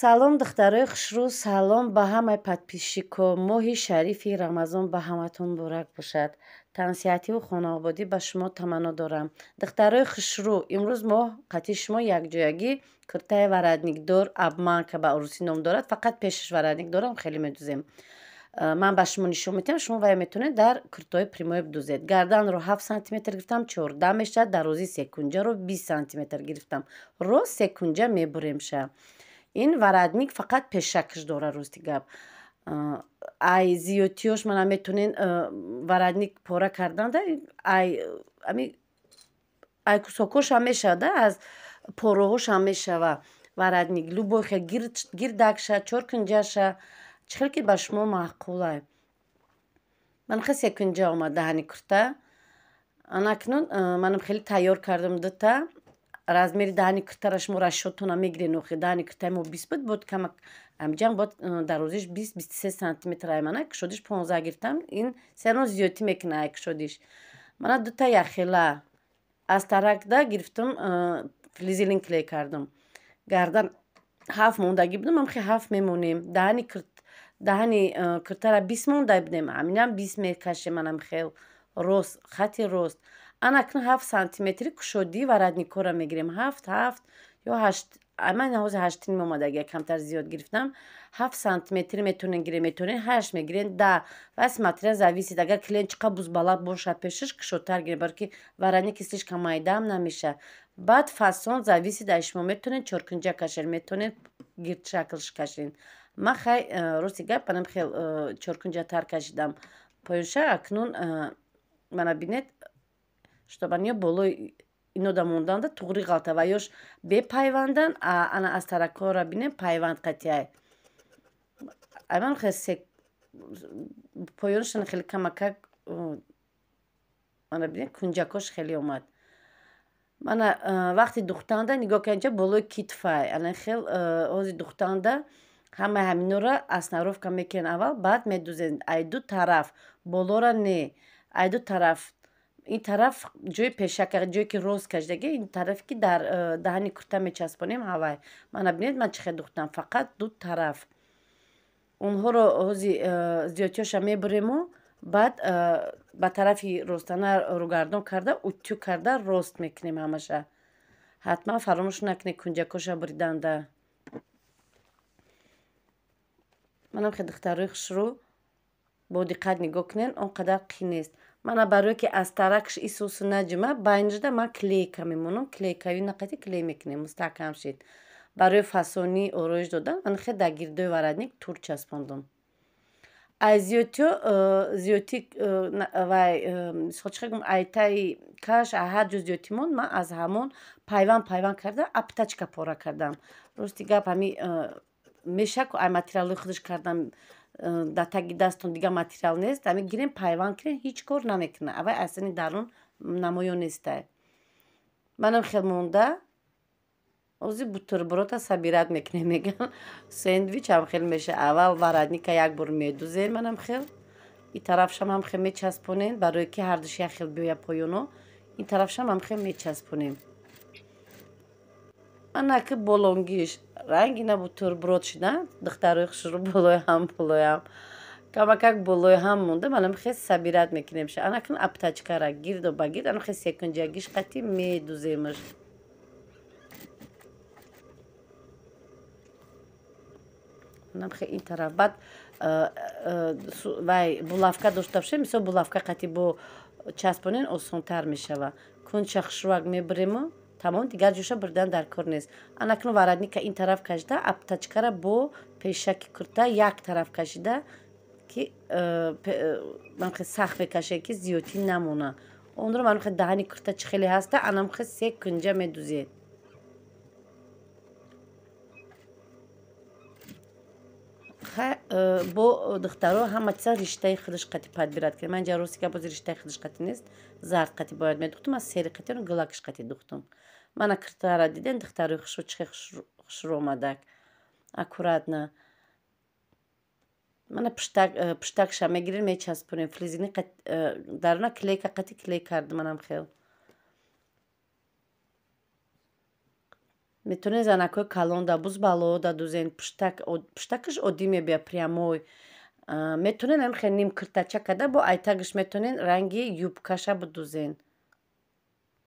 Салом, духтарои хушрӯ, салом ба ҳамаи подписчико. Моҳи шарифи Рамазон ба ҳаматон муборак бошад. Тансиҳативу хонаободӣ ба шумо таманно дорам. Духтарои хушрӯ, имрӯз мо қатъи шумо якҷоягӣ куртаи воротникдор, обманка ба урусӣ ном дорад, фақат пешаш воротник дорам, хеле медузем. Ман ба шумо нишон медиҳам, шумо вая метавонед дар куртаҳои прямой бидузед. Гарданро 7 сантиметр гирифтам, 14 мешавад, дарозии секунҷаро 20 сантиметр гирифтам. Рост секунҷа мебуремша. Ин воротник фақат пешакш дора, рости гап. Ай зиёдтиёш мана метавонен воротник пора карданда, ай ами ай кусокошам мешавад, аз пораҳошам мешава воротник. Любой хел гирдакша, чоркунҷаша, чӣ хел ки ба шумо маъқулай. Ман хел секунҷа омад даҳани курта. Анакнун манам хеле тайёр кардам дута. Размери даҳани куртара шумо расчётона мегирен. Охи даҳани куртаи мо 20 буд, буд камак амҷам буд, дарозиш 20-23 сантиметр ай мана кушодиш 15 гирифтам. Ин серон зиёдтӣ мекунад ай кушодиш. Мана дута яхела аз таракда гирифтам, флизелин клей кардам. Гардан 7 мондагӣ будам, ам хе 7 мемонем. Даҳани куртара 20 монда будем, ҳаминам 20 мекашем, манам хел рост, хати рост. Анакн 7 сантиметри кушодӣ воротникҳоро мегирем. 7, 7 ё 8. Ман ҳозир 8 ним омадаги, камтар зиёд гирифтам. 7 сантиметри метавонен гирем, метавонен 8 мегирен, 10. Ва смотря зависит, агар клиент чӣ қадр бузбалаб бошад пешаш, кушодтар гирем, барои ки воротники слишком майдаам намеша. Баъд фасон зависит аз шумо, метавонен чоркунҷа кашен, метавонен гирдшаклш кашен. Ман хай, рости гап, манам хел чоркунҷатар кашидам. Поёнша акнун мана бинед, чтобы они болои инода монданда туғри ғалта ва ёш бепайвандан, ана аз таракҳоро бинем пайванд қатъиай. Айман хел се поёнашон хеле камакак, мана бинед, кунҷакош хеле омад. Мана вақти духтанда нигоҳ кунед, инҷа болои китфай. Ана хел ҳози духтанда ҳамаи ҳаминора основровка мекунед аввал, баъд медузед ай ду тараф, болора не, ай ду тараф. Ин тараф ҷои пешака, ҷое ки рост кашидаги, ин тарафе ки дар даҳани курта мечаспонем ҳавай. Мана бинед, ман чӣ хел духтам, фақат ду тараф. Онҳоро ҳози зиёдтиёша мебурему баъд ба тарафи ростана рӯгардон карда, утюг карда рост мекунем ҳамаша. Ҳатман фаромӯш накунед кунҷакоша буриданда. Манам хел духтарои хушрӯ, бо диққат нигоҳ кунед, он қадар қин нест. Мана барое ки аз таракш исусу наҷима, байнижда ман клейка мемонам, клейкави нақати клей мекунем, мустаҳкам шид. Барои фасонӣ ороиш додан, ман хел дар гирдои воротник тур часпондум. Ай зиёдтиё, зиёдтӣ, вай, мисол чӣ гум, ай таи каш, ай ҳар ҷо зиёдтӣ монд, ман аз ҳамон пайванд пайванд карда, аптачка пора кардам. Рости гап, ҳами мешак, ай материалҳои худаш кардам, дар таги дастон дигар материал нест, ҳами гирем пайванд кунем, ҳеҷ кор намекунад. Аввал аз сани дарун намоён нестай. Манам хел монда, ҳозир бутерброда собират мекунем, мегӯям. Сэндвич ҳам хел меша. Аввал воротника як бор медузем, манам хел. Ин тарафшам ҳам хел мечаспонем, барое ки ҳардуш як хел биёяд поёно. Ин тарафшам ҳам хел мечаспонем. Ана ки болонгиш рангина бутерброд шуда, духтарои хушрӯ болои ҳам, болои ҳам. Камакак болои ҳам монда, манам хел собират мекунем. Ана кун аптачкара гирду ба гирд, ана хел секунҷагиш қатӣ медуземаш. Манам хел ин тараф. Баъд вай булавка дошта бошем, мисол булавка қатӣ бо часпонен осонтар мешава. Кунча хушрӯак мебурему тамом, дигар ҷоша бурдан дар кор нест. Анакну воротника ин тараф кашида, аптачкара бо пешаки курта як тараф кашида, ки ман хел сахт мекашем, ки зиёдтӣ намона. Онро ман хел даҳани курта чӣ хеле ҳаста, анам хел се кунҷа медузед. Бо духтаро ҳама чиза риштаи худаш қатӣ подбират кунем. Ман инҷа рости гап, бози риштаи худаш қатӣ нест, зард қатӣ бояд медухтум, аз сери қатӣ, гулакш қатӣ духтум. Мана куртара дидем, духтарои хушрӯ чӣ хел хушрӯ омадак. Аккуратно. Мана пуштакша мегирем, мечаспонем. Флизини даруна клейка қатӣ клей кардам, манам хел. Метавонед занакҳои калон да, бузбалоо да дузен. Пуштак, пуштакаш оддӣ мебиёд, прямой. Метавонед ҳамин хел ним киртача карда, бо айтагаш метавонед ранги юбкаша бидузен.